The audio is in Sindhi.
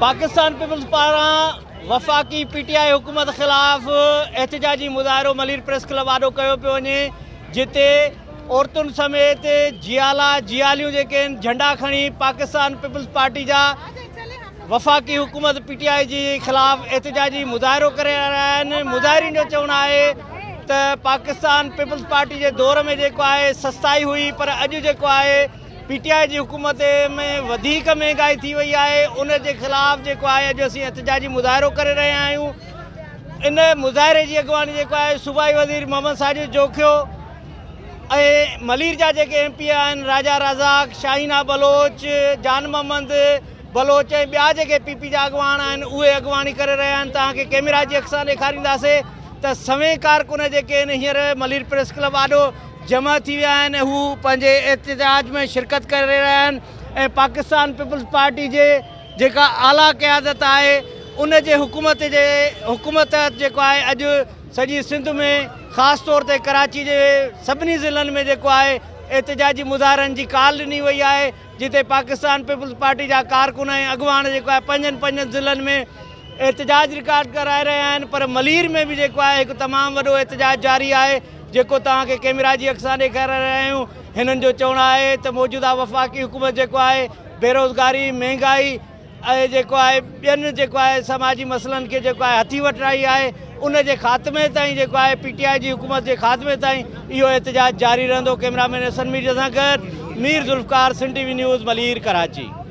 پاڪستان پيپلز پاران وفاقي پي ٽي آء حڪومت خلاف احتجاجي مظاهرو ملير پريس ڪلب آڏو ڪيو پيو وڃي جتي عورتن سميت جيالا جياليون جيڪي آهن جهنڊا کڻي پاڪستان پيپلز پارٽي جا وفاقي حڪومت پي ٽي آء جي خلاف احتجاجي مظاهرو ڪري رهيا آهن مظاهرين جو چوڻ آهي ته پاڪستان پيپلز پارٽي جي دور ۾ جيڪو آهي سستائي هئي پر اڄ جيڪو آهي پي ٽي آء جي حڪومت ۾ وڌيڪ مهنگائي ٿي وئي آهي ان جي خلاف جيڪو آهي اڄ اسين احتجاجي مظاهرو ڪري رهيا آهيون ان مظاهري جي اڳواڻي جيڪو آهي صوبائي وزير محمد ساجد جوکيو ۽ ملير جا جيڪي ايم پي آهن راجا رزاق شاهينا بلوچ جان محمد بلوچ ۽ ٻيا جيڪي پي پي جا اڳواڻ آهن اهي اڳواڻي ڪري رهيا آهن توهان کي ڪيميرا جي اک سان ڏيکارينداسين ته سوين ڪارڪن جيڪي آهن هينئر ملير پريس ڪلب آڏو جمع ٿي ويا آهن ۽ هو پنهنجي احتجاج ۾ شرڪت ڪري رهيا آهن ۽ پاڪستان پيپلز پارٽي جي جيڪا اعليٰ قيادت آهي ان جي حڪومت جي حڪم تحت جيڪو آهي اڄ سڄي سنڌ ۾ خاص طور تي ڪراچي جي سڀني ضلعن ۾ جيڪو آهي احتجاجي مظاهرن جي ڪال ڏني وئي آهي جتي پاڪستان پيپلز پارٽي جا ڪارڪن ۽ اڳواڻ جيڪو آهي پنهنجن پنهنجن ضلعن ۾ احتجاج رڪارڊ ڪرائي رهيا آهن پر ملير ۾ به جيڪو آهي هڪ تمام وڏو احتجاج جاري آهي جيڪو توهان کي ڪيميرا جي اک سان ڏيکاري رهيا آهيون هنن جو چوڻ آهي ته موجوده وفاقي حڪومت جيڪو آهي بيروزگاري مهنگائي ۽ جيڪو آهي ٻين جيڪو آهي سماجي مسئلن کي جيڪو آهي هٿي وٺرائي آهي ان جي خاتمي تائين جيڪو آهي پي ٽي آء جي حڪومت جي خاتمي تائين اهو احتجاج جاري رهندو ڪيمرا مين حسن مير سان گڏ Mir Zulfiqar Sindh T V news Malir Karachi.